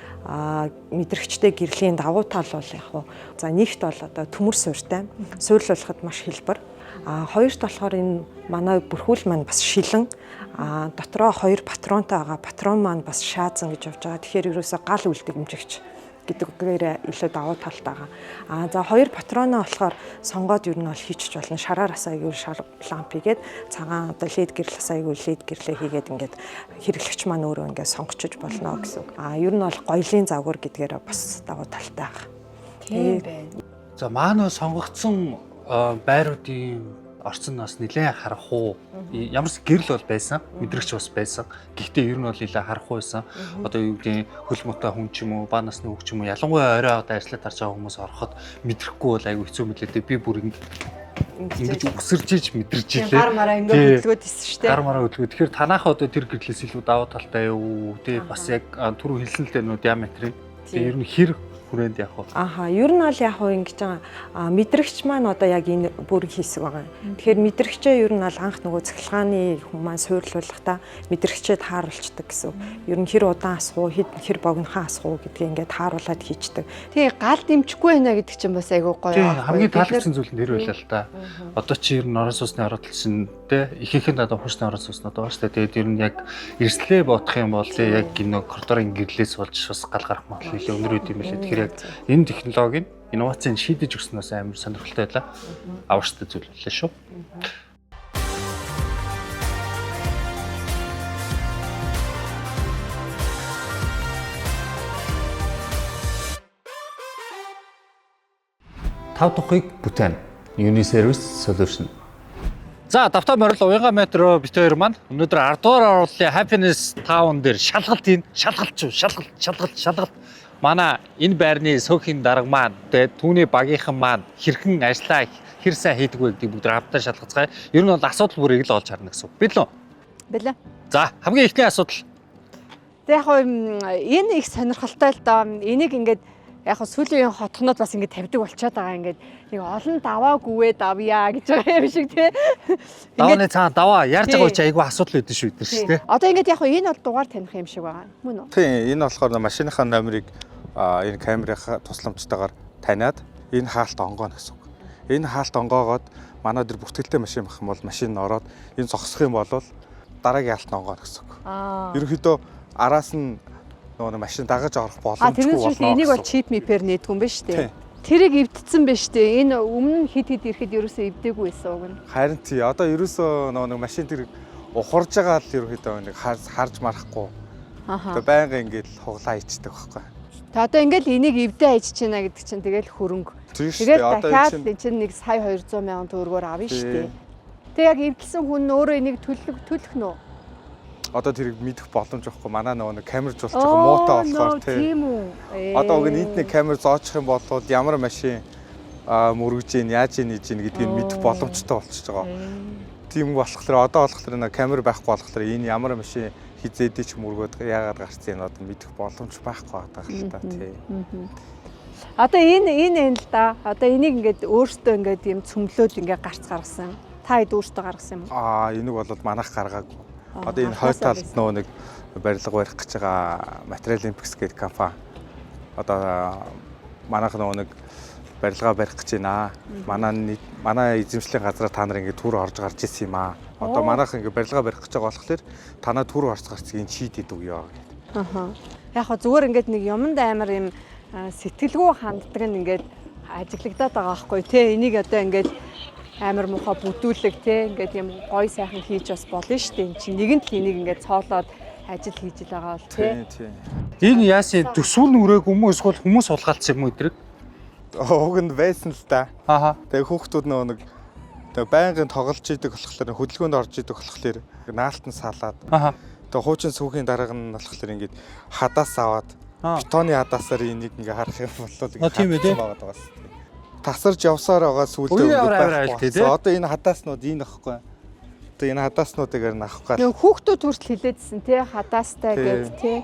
F: мэдрэгчтэй гэрлийн давуу тал бол яг уу за нэгт бол одоо төмөр суурьтай. Суйрлуулахад маш хялбар. А хоёрт болохоор энэ манай бүрхүүл маань бас шилэн дотроо хоёр патронтой байгаа. Патрон маань бас шаазан гэж явж байгаа. Тэгэхээр ерөөсөө гал үлдэг эмжигч гэдэг үгээр илүү давуу талтай байгаа. А за хоёр патроноо болохоор сонгоод ер нь бол хийчих болно. Шараар асаа гэвэл шар ламп хийгээд цагаан одоо лед гэрэл асаа гэвэл лед гэрлээ хийгээд ингээд хэрэглэгч маань өөрөө ингээд сонгочиж болно гэсэн үг. А ер нь бол гоёлын загвар гэдгээр бас давуу талтай байгаа.
C: Тийм байна.
B: За манай сонгогдсон байруудын орцсон нас нэлээд харахгүй. Ямар ч гэрэл бол байсан, мэдрэгч бас байсан. Гэхдээ ер нь бол нэлээд харахгүй байсан. Одоо юу гэдгийг хөл муутай хүн ч юм уу, ба насны хүүхд ч юм уу, ялангуяа орой одоо ажиллаад тарж байгаа хүмүүс ороход мэдрэхгүй бол айгүй хэцүү мэлээ дээ. Би бүр ингэж үсэрж иж мэдэрч илээ.
C: Гар мараа ингэ хөдөлгөөд исэн шүү дээ.
B: Гар мараа хөдөлгөө. Тэгэхээр танааха одоо тэр гэрлээс илүү давуу талтай юу? Тэ бас яг түрүү хэлсэн л дээ нөө диаметрын. Тэгээ ер нь хэр хүрээнд явах вэ?
F: Аха, ер нь бол яг хөө ингэж байгаа. Мэдрэгч маань одоо яг энэ бүрэн хийсэг байгаа. Тэгэхээр мэдрэгчээ ер нь бол анх нөгөө цахилгааны хүн маань суйрлуулахдаа мэдрэгчээ тааруулцдаг гэсэн үг. Ер нь хэр удаан асах уу, хэр богинохан асах уу гэдгийг ингээд тааруулаад хийчдэг.
C: Тий, гал дэмжихгүй байна гэдэг чинь бас айгүй гоё.
B: Тий, хамгийн таалагдсан зүйл нь тэр байлаа л та. Одоо чи ер нь орон сууцны оролт чинь тэ ихэнх нь одоо хуучны орон сууцнууд байгаа шүү дээ. Тэгээд ер нь яг эрсдлээ бодох юм бол яг энэ коридорын гэрлээс болж бас гал гарах магадлал нэлээд өндөр үт юм билээ. Тэгэхээр яг энэ технологиг Инновацийг шийдэж өгснөөс амар сонирхолтой байлаа. Аварчтай зүйл боллоо шүү. Тав тухыг бүтээн. Uniservice Solution. За, давтаа морил уянга метро бит хоёр маань өнөөдөр 10 дугаар оруулалтын Happiness Town дээр шалгалт хийн. Шалгалт шүү. Шалгалт, шалгалт, шалгалт. Манай энэ байрны сөөхийн дарга маань тэ түүний багийнхан маань хэрхэн ажиллаа хэр сайн хийдэг вэ гэдгийг бүгд хамтдаа шалгацгаая. Ер нь бол асуудал бүрийг л олж харна гэсэн үг. Бэлэн үү?
C: Бэлэн.
B: За, хамгийн эхний асуудал.
C: Тэг яг хоо энэ их сонирхолтой л доо. Энийг ингээд яг хоо сүүлийн үеийн хотгонод бас ингээд тавьдаг болчиход байгаа ингээд нэг олон даваа гүвээ давъя гэж байгаа юм шиг тий.
B: Давааны цаана даваа ярьж байгаа чи айгүй асуудал өгдөн шүү дээ шүү дээ.
C: Одоо ингээд яг хоо энэ бол дугаар таних юм шиг байгаа. Мөн үү?
P: Тийм, энэ болохоор машиныхаа номерыг энэ камерынхаа тусламжтайгаар таниад энэ хаалт онгооно гэсэн үг. Энэ хаалт онгоогоод манай дээр бүртгэлтэй машин байх юм бол машин нь ороод энэ зогсох юм бол дараагийн хаалт нь онгооно гэсэн үг. Ерөнхийдөө араас нь нөгөө нэг машин дагаж орох
C: А
P: боломжгүй
C: тэрнээс
P: болно.
C: биш энийг бол
P: гэсэн үг.
C: чип мипер нээдэг юм байна шүү дээ.
P: Тийм.
C: Тэрийг эвдсэн байна шүү дээ. Энэ өмнө нь хит хит ирэхэд ерөөсөө эвдээгүй байсан уг нь.
P: Харин тий, одоо ерөөсөө нөгөө нэг машин тэр ухарж байгаа л ерөнхийдөө нэг харж марахгүй.
C: Аха.
P: Тэгээ байнга ингээд хуглаа ичдэг байхгүй.
C: Тэ одоо ингээл энийг эвдээ ажиж байна гэдэг чинь тэгэл хөрөнгө.
P: Тийм шүү
C: Тэгэл
P: дээ. Одоо энэ
C: дахиад
P: чинь
C: энэ чинь нэг сая 200 мянган төгрөгөөр авна шүү дээ.
P: Тий.
C: Тэг яг эвдэлсэн хүн нь өөрөө энийг төлөх нь үү?
P: Одоо тэрийг мэдэх боломж байхгүй. Манай нөгөө нэг камер жуулж байгаа муутай болохоор тий.
C: Тийм үү.
P: Одоо уг нь энд нэг камер зоочих юм бол ямар машин мөргөж ийн, яаж ийн, ийж ийн гэдгийг мэдэх боломжтой болчихж байгаа. Тийм болохоор одоо болохоор нэг камер байхгүй болохоор энэ ямар машин хизээдий ч мөргөөд яагаад гарсан юм одоо мэдэх боломж байхгүй байгаа л та тий.
C: Одоо энэ л да. Одоо энийг ингээд өөртөө ингээд юм цөмлөөд ингээд гарц гаргасан. Та хэд өөртөө гаргасан юм уу?
P: Энийг бол манайх гаргаагүй. Одоо энэ
C: анхнаасаа
P: хойд талд
C: байсан.
P: нөгөө нэг барилга барих гэж байгаа Material Olympics гэдэг компани одоо манайх нөгөө нэг барилга барих гэж байна. Манай эзэмшлийн газраар та нар ингээд түр орж гарч ирсэн юм аа. Одоо манайх ингээд барилга барих гэж байгаа болохоор танаа түр орж гарцгийг шийдэд өгье гэдэг.
C: Аха. Яг хоо зүгээр ингээд нэг юмд амар юм сэтгэлгүй ханддаг нь ингээд ажиглагдаад байгаа байхгүй тий. Энийг одоо ингээд амар муухай бүдүүлэг тий. Ингээд юм гой сайхан хийж бас болно шүү дээ. Энд чинь нэгэнт л энийг ингээд цоолоод ажил хийж л байгаа бол тий.
P: Тийм.
B: Энэ яасан төсвөр нь үрээгүй юм уу эсвэл хүмүүс сулгаалцсан юм уу эдрэг?
P: Уг нь байсан л да.
B: Аха.
P: Тэгээ хүүхдүүд нөгөө нэг тэгээ байнгын тоглож идэг болохоор хөдөлгөөнд орж идэг болохоор наалтан салаад.
B: Аха.
P: Тэгээ хуучин сүүхийн дарга нь болохоор ингээд хадаас аваад бетоны хадаасаар энийг ингээ харах юм бол
B: А, тийм ээ, тий.
P: байгаа даа. Тасарч явсаар байгаа сүулдэ
B: Үе
P: ингээд
B: ямар амар
P: байхгүй
B: айл тий,
P: болсон. Одоо энэ хадааснууд энэ ахгүй. Одоо энэ хадааснуудыг харин авах гал.
C: Нэг хүүхдүүд хүртэл хилээдсэн тий хадаастай
P: Тий.
C: гэд тий.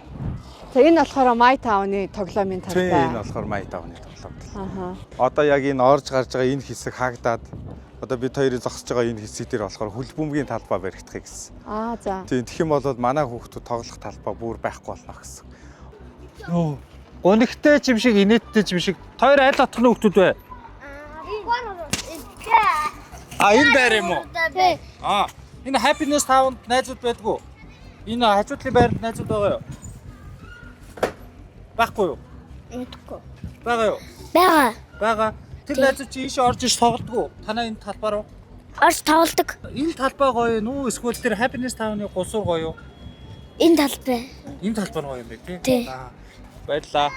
C: За энэ болохоор My Town-ы тоглоомын
P: Тийм
C: талбай.
P: энэ болохоор My Town-ы тоглоом.
C: Аха.
P: Одоо яг энэ орж гарч байгаа энэ хэсэг хаагдаад одоо бид хоёрын зогсож байгаа энэ хэсэг дээр болохоор хөл бөмбөгийн талбай баригдахыг гэсэн.
C: Аа за.
P: Тийм тэгэх юм бол манай хүүхдүүд тоглох талбай бүр байхгүй болно гэсэн.
B: Нөө. Гунигтай ч юм шиг, инээдтэй ч юм шиг. Хоёр аль отхны хүүхдүүд вэ? А энэ байр юм уу? Аа. Энэ Happiness Town-д найзууд байдгүй. Энэ хажуудлын байранд найзууд байгаа юу? Байхгүй юу?
W: Мэдгүй.
B: Байгаа юу?
W: Байгаа.
B: Байгаа. Тэр найзууд чи ийшээ орж иш тоглодгоо. Танаа энэ талбай руу.
W: Орж тоглодог.
B: Энэ талбай гоё нү эсвэл тэр Happiness Town-ы гусуур гоё юу?
W: Энэ талбай.
B: Энэ талбай нь гоё юм бэ тий?
W: Тий.
B: Аа. Баярлалаа.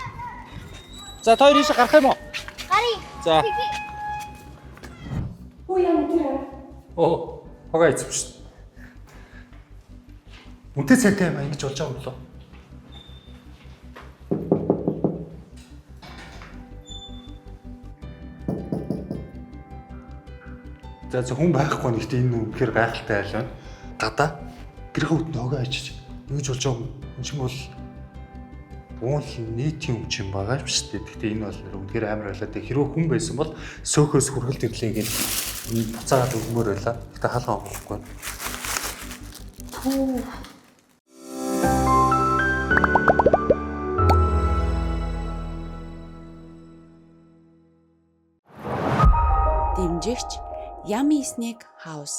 B: За та хоёр ийшээ гарах юм уу?
W: Гарыг.
B: За.
C: Хүү яа тэр.
B: Оо, хогоо эзэм шүү. Үнтэй цайтай юм а ингэж болж байгаа юм болоо? За зөв хүн байхгүй нэгт энэ үнэхээр гайхалтай айл байна. Гадаа гэрхэ үтэн хогоо ичиж ингэж болж байгаа юм. Энэ чинь бол уул нийтийн юм чинь байгаа юм шүү дээ. Гэхдээ энэ бол нэр үнэхээр амар байлаа. Тэг хэрвээ хүн байсан бол сөөхөөс хүргэлт ирлээ гэж буцаагаад өгмөр байлаа. Гэхдээ хаалга онгохгүй.
C: Пүү.
A: Дэмжигч Yummy Snack House.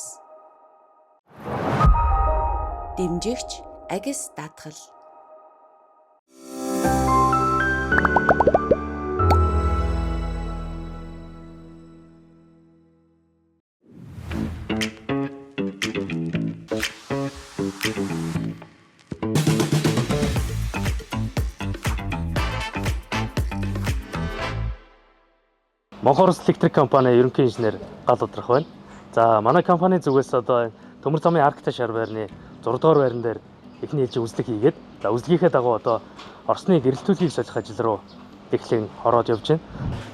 A: Дэмжигч Агис Даатгал.
G: Монгол Улс Электрик компани ерөнхий инженер Гал Удрах байна. За манай компани зүгээс одоо Төмөр замын Аркта шар байрны 6 дугаар байран дээр эхний ээлжийн үзлэг хийгээд, за үзлэгийнхээ дагуу одоо Оросны гэрэлтүүлгийг солих ажил руу эхлэн ороод явж байна.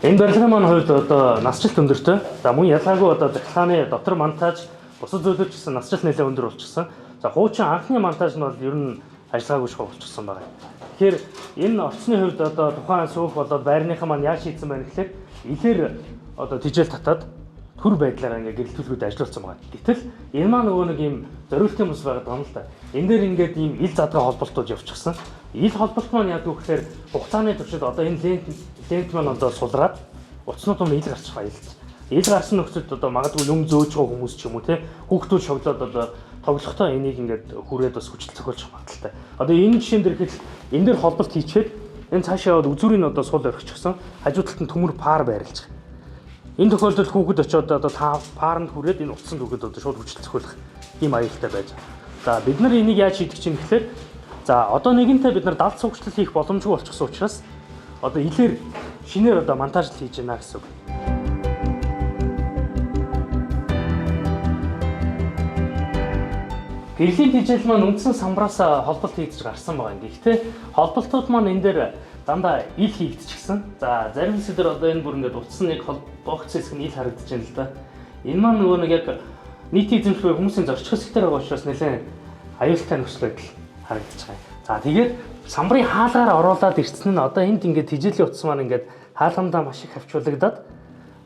G: Энэ барилгын маань хувьд одоо насжилт өндөртэй. За мөн ялгаагүй одоо цахилгааны дотор монтаж, бусад зүйлүүд ч гэсэн насжилт нэлээд өндөр болчихсон. За хуучин анхны монтаж нь бол ер нь ажиллагаагүй шахуу болчихсон байна. Тэгэхээр энэ орцны хувьд одоо тухайн сүүх болоод байрныхан маань яаж шийдсэн байна гэхээр илээр одоо тижэл татаад төр байдлаараа ингээ гэрэлтүүлгүүд ажиллуулсан байгаа. Гэтэл энэ маань нөгөө нэг юм зориултын бүс байгаад байгаа юм л та. Энэ дээр ингээд ийм ил задгай холболтууд явчихсан. Ил холболт маань яадаг вэ гэхээр хугацааны туршид одоо энэ лент маань одоо сулраад утаснууд маань ил гарчих баялж. Ил гарсан нөхцөлд одоо магадгүй юм зөөж байгаа хүмүүс ч юм уу те хүүхдүүд шоглоод одоо тоглохдоо энийг ингээд хүрээд бас хүчил зохиолчих магадaltaй. Одоо энэ жишээн дээр ихэд энэ дээр холболт хийчээд энэ цаашаа яваад үзүүрийн одоо сул орхичихсан, хажуу талд нь төмөр пар байрлаж байгаа. Энэ тохиолдолд хүүхэд очиод одоо та паранд хүрээд энэ утсан түүхэд одоо шууд хүчил зохиолох ийм аюултай байж байгаа. За бид нар энийг яаж шийдэх чинь гэхээр за одоо нэгэнтээ бид нар далд суугчлал хийх боломжгүй болчихсон учраас одоо илээр шинээр одоо монтажл хийж байна гэсэн үг. Гэрлийн тижэл маань үндсэн самбараас холболт хийгдэж гарсан байгаа юм. Гэхдээ холболтууд маань энэ дээр дандаа ил хийгдчихсэн. За зарим хэсгээр одоо энэ бүр ингээд утсан нэг холбогдсон хэсэг нь ил харагдаж байна л да. Энэ маань нөгөө нэг яг нийтийн эзэмшил буюу хүмүүсийн зорчих хэсэгтэр байгаа учраас нэлээд аюултай нөхцөл байдал харагдаж байгаа юм. За тэгээд самбарын хаалгаар оруулаад ирсэн нь одоо энд ингээд тижээлийн утас маань ингээд хаалгандаа маш их хавчуулагдаад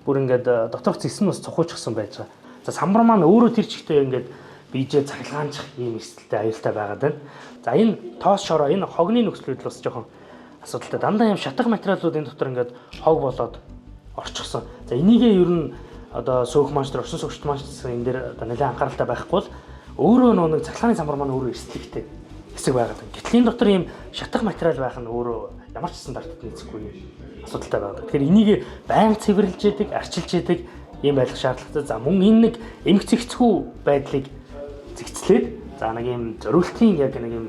G: бүр ингээд доторх зэс нь бас цухуйчсан байж байгаа. За самбар маань өөрөө тэр чигтээ ингээд бийжээ цахилгаанчих ийм эрсдэлтэй аюултай байгаад байна. За энэ тоос шороо энэ хогны нөхцөл байдал бас жоохон асуудалтай. Дандаа юм шатах материалууд энэ дотор ингээд хог болоод орчихсон. За энийгээ ер нь одоо сөөх маань тэр орчин суугчд маань гэсэн энэ дээр одоо нэлээд анхааралтай байхгүй бол өөрөө нөө нэг цахилгааны самбар маань өөрөө эрсдэлтэй хэсэг байгаад байна. Гэтэл энэ дотор ийм шатах материал байх нь өөрөө ямар ч стандартад нийцэхгүй асуудалтай байгаад. Тэгэхээр энийг байнга цэвэрлж яадаг, арчилж яадаг ийм байх шаардлагатай. За мөн энэ нэг эмх зэгцгүй байдлыг зэгцлээд за нэг юм зориултын яг нэг юм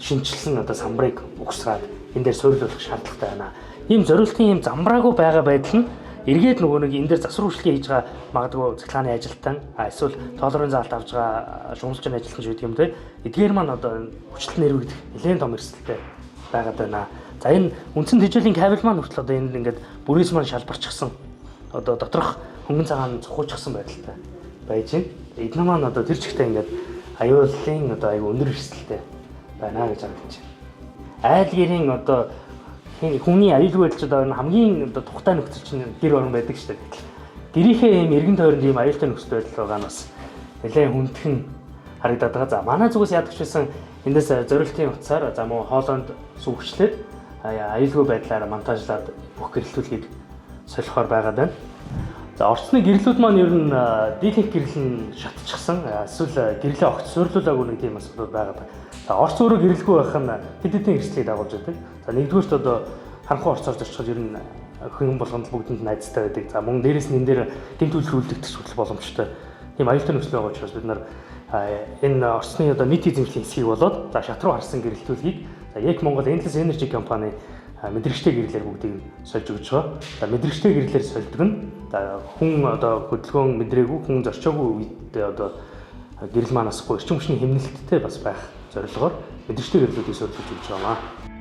G: шинэчилсэн одоо самбарыг угсраад энэ дээр суйрлуулах шаардлагатай байна. Ийм зориултын ийм замбраагүй байгаа байдал нь эргээд нөгөө нэг энэ дээр засвар үйлчилгээ хийж байгаа магадгүй цахилгааны ажилтан эсвэл тоолрын заалт авч байгаа шугамсчны ажилтан ч гэдэг юм те. Эдгээр маань одоо хүчлэл нэрвэгдэх нэлээд том эрсдэлтэй байгаад байна. За энэ үндсэн тэжээлийн кабель маань хүртэл одоо энд ингээд бүрээс маань шалбарчихсан. Одоо доторх хөнгөн цагаан цухуйчсан байдалтай байж байна. Эдгээр маань одоо тэр чигтээ ингээд аюулын одоо аюу өндөр эрсдэлтэй байна гэж харагдаж байна. Айл гэрийн одоо хүний аюулгүй байдал ч одоо энэ хамгийн одоо тухтай нөхцөл чинь гэр орон байдаг шүү дээ. Гэрийнхээ ийм эргэн тойронд ийм аюултай нөхцөл байдал байгаа нь бас нэлээд хүндхэн харагдаад байгаа. За манай зүгээс яадаг ч байсан эндээс зориултын утсаар за мөн хоолойнд сүгчлээд аюулгүй байдлаар монтажлаад бүх гэрэлтүүлгийг солихоор байгаад байна. За орцны гэрлүүд маань ер нь дийлэнх гэрэл нь шатчихсан. Эсвэл гэрлээ огт суйрлуулаагүй нэг тийм асуудал байгаад байна. За орц өөрөө гэрэлгүй байх нь хэд хэдэн эрсдлийг дагуулж байдаг. За нэгдүгээрт одоо харанхуй орцоор зорчиход ер нь хүн болгонд бүгдэнд найзтай байдаг. За мөн дээрэс нь энэ дээр гэмт үйлдэл үлдэгдэх хүртэл боломжтой. Тийм аюултай нөхцөл байгаа учраас бид нар энэ орцны одоо нийт эзэмшлийн хэсгийг болоод за шат руу харсан гэрэлтүүлгийг за Яг Монгол Endless Energy компани мэдрэгчтэй гэрлээр бүгдийг сольж өгч байгаа. За мэдрэгчтэй гэрлээр сольдог нь за хүн одоо хөдөлгөөн мэдрээгүй, хүн зорчоогүй үед одоо гэрэл маань асахгүй эрчим хүчний хэмнэлттэй бас байх зорилгоор мэдрэгчтэй гэрлүүдийг сольж өгч байгаа юм.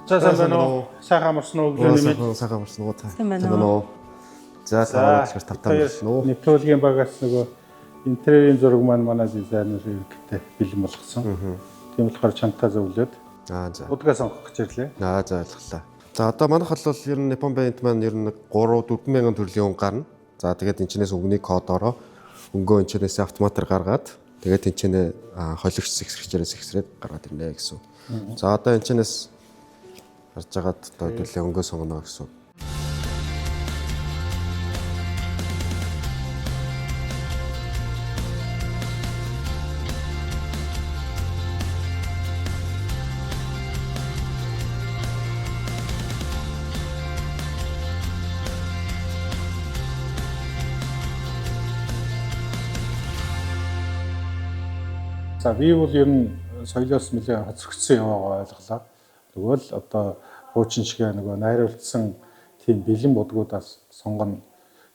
D: За сайн байна уу? Сайхан амарсан уу өглөөний мэнд.
H: Сайхан амарсан уу?
D: Сайн байна уу?
H: За таваа төлөөр тавтаа амарсан уу?
D: Нэвтрүүлгийн багаас нөгөө интерьерийн зураг маань манай дизайнер ерөнхийдөө бэлэн болгосон. Тийм болохоор чамтай зөвлөд.
H: Аа за.
D: Удгаа сонгох гэж ирлээ.
H: Аа за ойлголоо. За одоо манайх бол ер нь Nippon Paint маань ер нь 3 4 мянган төрлийн өнгө гарна. За тэгээд энэчнээс өнгөний кодороо өнгөө энэчнээс автоматар гаргаад тэгээд энэчнээ холигч зэгсрэгчээрээ зэгсрээд гаргаад ирнэ гэсэн. За одоо энэчнээс харж байгаад одоо төлөө өнгөө сонгоно гэсэн.
D: За би бол ер нь соёлоос нэлээд хоцрогдсон яваагаа ойлголоо. Нөгөө л одоо хуучин шигээ нөгөө найруулсан тийм бэлэн будгуудаас сонгоно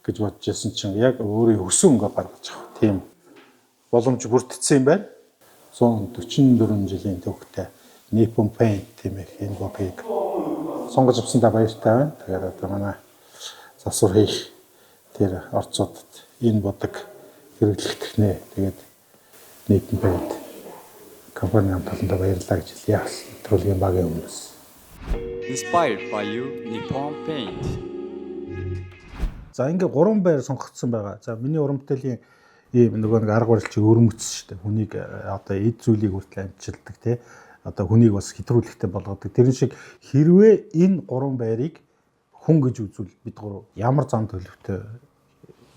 D: гэж бодож байсан чинь яг өөрийн өсөн өнгө гаргаж авах тийм боломж бүрдсэн юм байна. 144 жилийн төвхтэй Nippon Paint тийм их энэ будгийг сонгож авсандаа баяртай байна. Тэгээд одоо манай засвар хийх тэр орцуудад энэ будаг хэрэглэгдэх нэ. Тэгээд Nippon Paint компани хамт олондоо баярлалаа гэж хэлье. Нэвтрүүлгийн багийн өмнөөс.
I: Inspired by you, Nippon Paint.
D: За ингээ гурван байр сонгогдсон байгаа. За миний уран бүтээлийн ийм нөгөө нэг арга барил чи өрмөц шүү дээ. Хүнийг одоо эд зүйлийг хүртэл амжилтдаг тий. Одоо хүнийг бас хэтрүүлэгтэй болгодог. Тэрэн шиг хэрвээ энэ гурван байрыг хүн гэж үзвэл бид гурав ямар зам төлөвтэй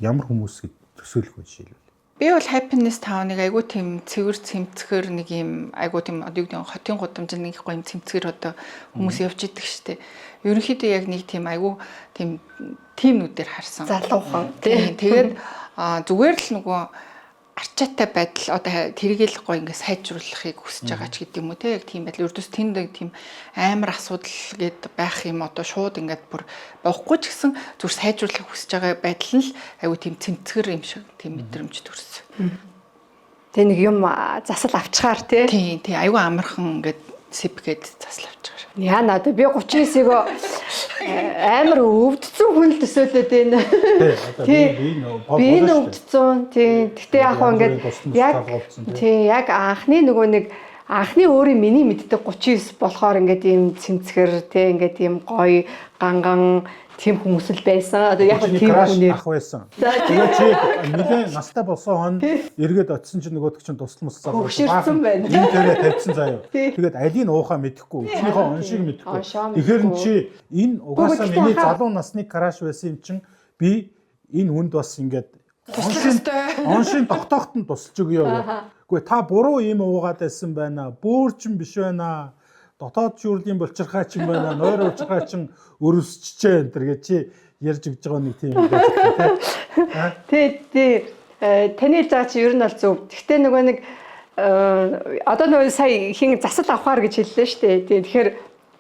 D: ямар хүмүүс гэж төсөөлөх вэ жишээлбэл.
J: Би бол Happiness Town-ыг айгүй тийм цэвэр цэмцгэр нэг юм айгүй тийм одоо юу гэдэг нь хотын гудамжинд нэг их гоё юм цэмцгэр одоо хүмүүс явж идэг штэ. Ерөнхийдөө яг нэг тийм айгүй тийм тимнүүдээр харсан.
C: Залуухан
J: тий. Тэгээд зүгээр л нөгөө арчаатай байдал одоо тэрийг л гоё ингээ сайжруулахыг хүсэж байгаа ч гэдэг юм уу те яг тийм байдал ердөөс тэнд нэг тийм амар асуудал гээд байх юм одоо шууд ингээд бүр боохгүй ч гэсэн зүгээр сайжруулахыг хүсэж байгаа байдал нь л айгүй тийм цэмцгэр юм шиг тийм мэдрэмж төрсөн.
C: Тэ нэг юм засал авчгаар тий.
J: Тийм тий айгүй амархан ингээд сэп гээд засал авчгаар.
C: Яна одоо би 39-ийг амар өвдсөн хүн л төсөөлөд байна.
D: Тий.
C: Би энэ өвдсөн. Тий. Гэтэ яг хаа ингээд яг тий яг анхны нөгөө нэг анхны өөрийн миний мэддэг 39 болохоор ингээд ийм цэмцгэр тий ингээд ийм гоё ганган тийм хүмүүс л байсан. Одоо яг тийм хүнээр
D: ах байсан. Тэгээ чи нэлээ настай болсон хон эргээд очисон чинь нөгөөдөг чинь тусал мус залуу.
C: Хөгшөрсөн байна.
D: Энэ тэрэ тавьсан заяа. Тэгээд алийг уухаа мэдэхгүй, өчнийхөө оншиг мэдэхгүй. Тэгэхээр нь чи энэ угаасаа миний залуу насны краш байсан юм чинь би энэ хүнд бас ингээд оншин тогтоохт нь тусалж өгье. Үгүй та буруу юм уугаад байсан байна. Бөөр чин биш байна. Дотоод шүүрлийн булчирхай чин байна. Нойр булчирхай чин өрөвсчжээ энэ төр гэж чи ярьж өгч байгаа нэг тийм юм байж байна
C: тий. Тий, тий. Таны хэлж байгаа чи ер нь бол зөв. Гэхдээ нөгөө нэг одоо нөгөө сая хин засал авахар гэж хэллээ шүү дээ. Тий. Тэгэхээр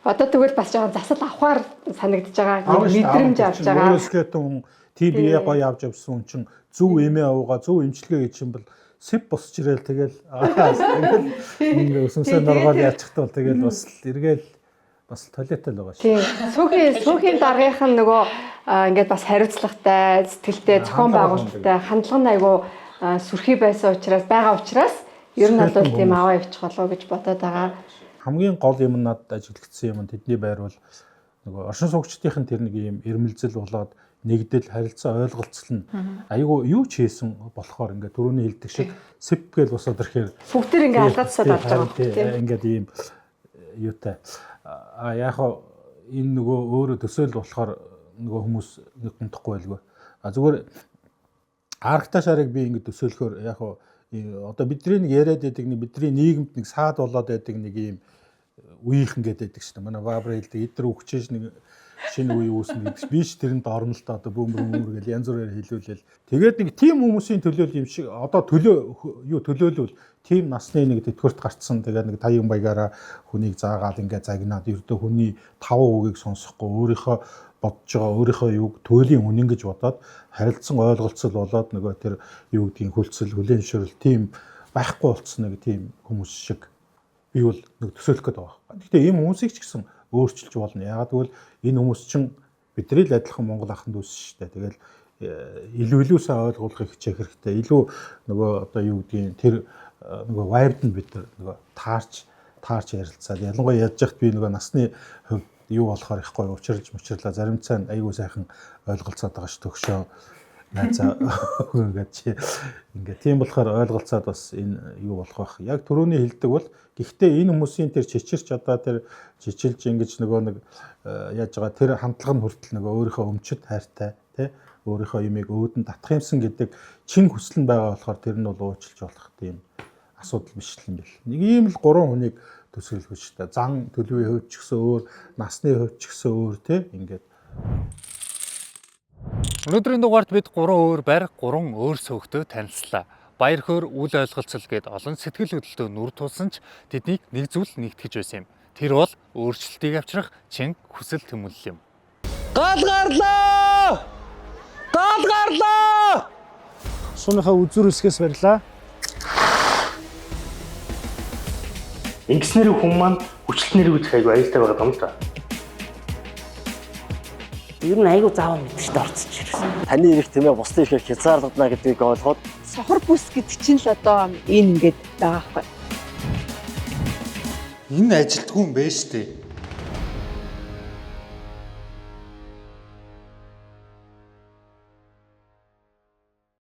C: одоо тэгвэл бас жоохон засал авахар санагдаж байгаа. Мэдрэмж авч байгаа.
D: Өөрөөсөө хүн тийм бие гоё авч явсан хүн чинь зөв эмээ авууга, зөв эмчилгээ хийчих юм бол сэп босч ирээл тэгэл тэгэл ингээ өсөмсөө норгоол яачихтай бол тэгэл бас л эргээл бас туалеттай л байгаа
C: шүү. Тийм. Сүүхийн даргийнх нь нөгөө ингээд бас хариуцлагатай, сэтгэлтэй, зохион байгуулалттай, хандлага нь айгүй сүрхий байсан учраас байгаа учраас ер нь бол тийм аваа явчих болов гэж бодоод байгаа.
D: Хамгийн гол юм надад ажиглагдсан юм нь тэдний байр бол нөгөө оршин суугчдын тэр нэг юм ирмэлзэл болоод нэгдэл харилцаа ойлголцол нь айгүй юу ч хийсэн болохоор ингээд түрүүний хэлдэг шиг сэп гээл босоод ирэхээр
C: бүгдээр ингээд алгаадсаад авч байгаа юм тийм
D: ингээд ийм юутай а яг хаа энэ нөгөө өөрөө төсөөл болохоор нөгөө хүмүүс нэг гомдохгүй байлгүй а зүгээр Аркта шарыг би ингээд төсөөлөхөөр яг хаа одоо бидний нэг яриад байдаг нэг бидний нийгэмд нэг саад болоод байдаг нэг ийм үеийнхэн гэдэг байдаг шүү дээ. Манай Бабра хэлдэг эдгээр үхчихэж нэг шинэ үе үүснэ гэдэг. Би ч тэрэнд орно л та одоо бөөмөр бөөмөр гэл янз бүрээр хэлүүлээл. Тэгээд нэг тийм хүмүүсийн төлөөл юм шиг одоо төлөө юу төлөөлвөл тийм насны нэг тэтгэврт гарцсан. Тэгээд нэг таян баягаараа хүнийг заагаал ингээ загнаад ердөө хүний таван үгийг сонсохгүй өөрийнхөө бодож байгаа өөрийнхөө юг туйлын үнэн гэж бодоод харилцан ойлголцол болоод нөгөө тэр юу гэдгийг хөлцөл хүлээн зөвшөөрөл тийм байхгүй болцсон нэг тийм хүмүүс шиг би бол нэг төсөөлөх гээд байгаа байхгүй. Гэхдээ ийм хүмүүсийг ч гэсэн өөрчилж болно. Яагаад гэвэл энэ хүмүүс чинь бидний л адилхан Монгол ахын дүүс шүү дээ. Тэгэл илүү илүү сайн ойлгуулахыг хичээх хэрэгтэй. Илүү нөгөө одоо юу гэдгийг тэр нөгөө vibe-д нь бид нөгөө таарч ярилцаад ялангуяа яаж яхад би нөгөө насны хувьд юу болохоор их гоё учралж мучрлаа зарим цаана айгүй сайхан ойлголцоод байгаа ш төгшөө найзаа ингээд чи ингээд тийм болохоор ойлголцоод бас энэ юу болох байх. Яг түрүүний хэлдэг бол гэхдээ энэ хүмүүсийн тэр чичирч одоо тэр чичилж ингэж нөгөө нэг яаж байгаа тэр хандлага нь хүртэл нөгөө өөрийнхөө өмчөд хайртай тий өөрийнхөө юмыг өөдөн татах юмсан гэдэг чин хүсэл нь байгаа болохоор тэр нь бол уучлж болох тийм асуудал биш л юм бэл. Нэг ийм л гурван хүнийг төсөөлөх шүү дээ. Зан төлөвийн хувьд ч гэсэн өөр, насны хувьд ч гэсэн өөр тий ингээд.
B: Өнөөдрийн дугаард бид гурван өөр байр, гурван өөр сөөхтэй танилцлаа. Баяр хөөр, үл ойлголцол гээд олон сэтгэл хөдлөлтөд нүр тулсан ч тэднийг нэг зүйл нэгтгэж байсан юм. Тэр бол өөрчлөлтийг авчрах чин хүсэл тэмүүлэл юм.
L: Гал гарлаа! Гал гарлаа!
U: Сууныхаа үзүр үсгээс барилаа.
G: Ингэснээр хүн маань хүчлэл нэр үзэх айгүй аюултай байгаа юм л да.
M: Ер нь айгүй заавал мэдрэхтэй орцож ирсэн.
N: Таны эрх тийм ээ бусдын эрхээр хязгаарлагдана гэдгийг ойлгоод
C: сохор бүс гэдэг чинь л одоо энэ ингээд байгаа байхгүй.
R: Энэ ажилтгүй юм байна штэ.